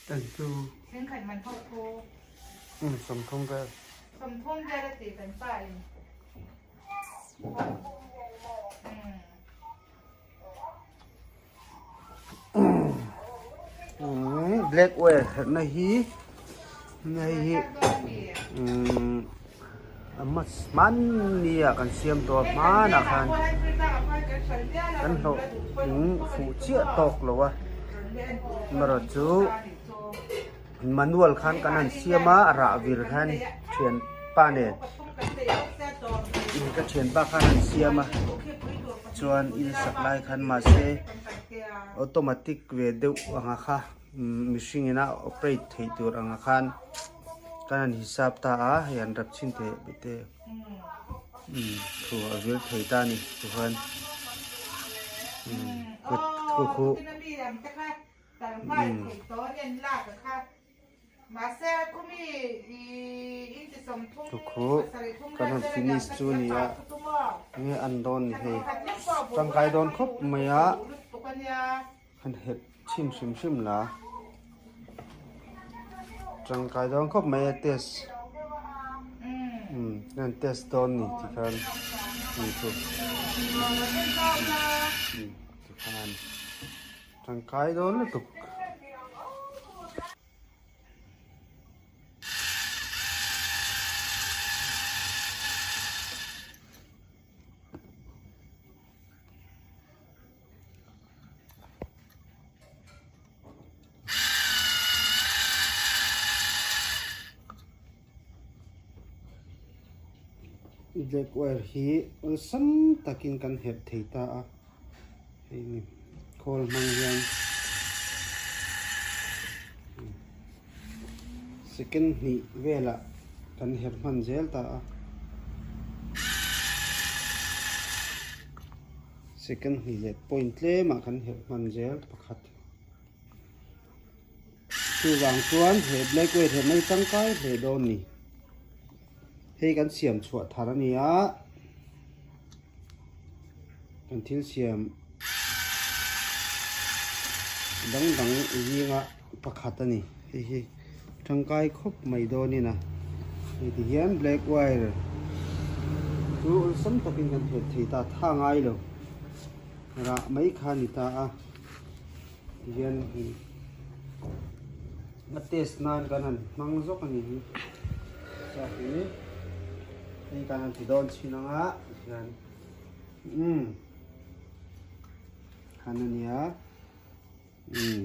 Entu. Thenkhat man ho khu. Um 30 vel. 30 vel a ti kan pa in. Um black wire herhna hi hei hi um hmanni ah kan siam tawh a hmanah khan kan hlawh in fuh chiah tawk lo a amaherawh chu manual khan kan han siam a a rah vir khan thianpa nen ka thianpa khan an siam a chuan in sak lai khan mahse automatic ve deuh anga kha mihring ina operate theih tur anga khan. Kan han hisap ta a, hei an rap chhin thei bete umm thu a vil thei ta a ni tichuan umm kut khu khu umm. Thu khu kan han finish chu a ni a enge an dawn ni hei tangkai dawn khawp mai a. Han herh chhin hrim hrim la. Tangkai dawn khawp mai a test. Umm kan test dawn ni ti khan ni chu. Umm ti khan tangkai dawn lutuk. Black wire hi awlsam takin kan herh thei ta a hei mi khawl hmang hian second hnih velah kan herh hman zel ta a. Second hnih leh point tlemah kan herh hman zel pakhat. Chuvang chuan he black weight he mai tangkai hle dawn ni. Hei kan siam chhuah thar a ni a. Kan thil siam dang dang zinga pakhat a ni. Hei hi tangkai khawp mai dawnin a hei ti hian black wire chu awlsam takin kan hel thei ta tha ngai lo rah mai kha a ni ta a ti hian a test nan kan han hmang zawk a ni hi hi hei kan han ti dawn chhin ang a tihian umm han a nia. Umm.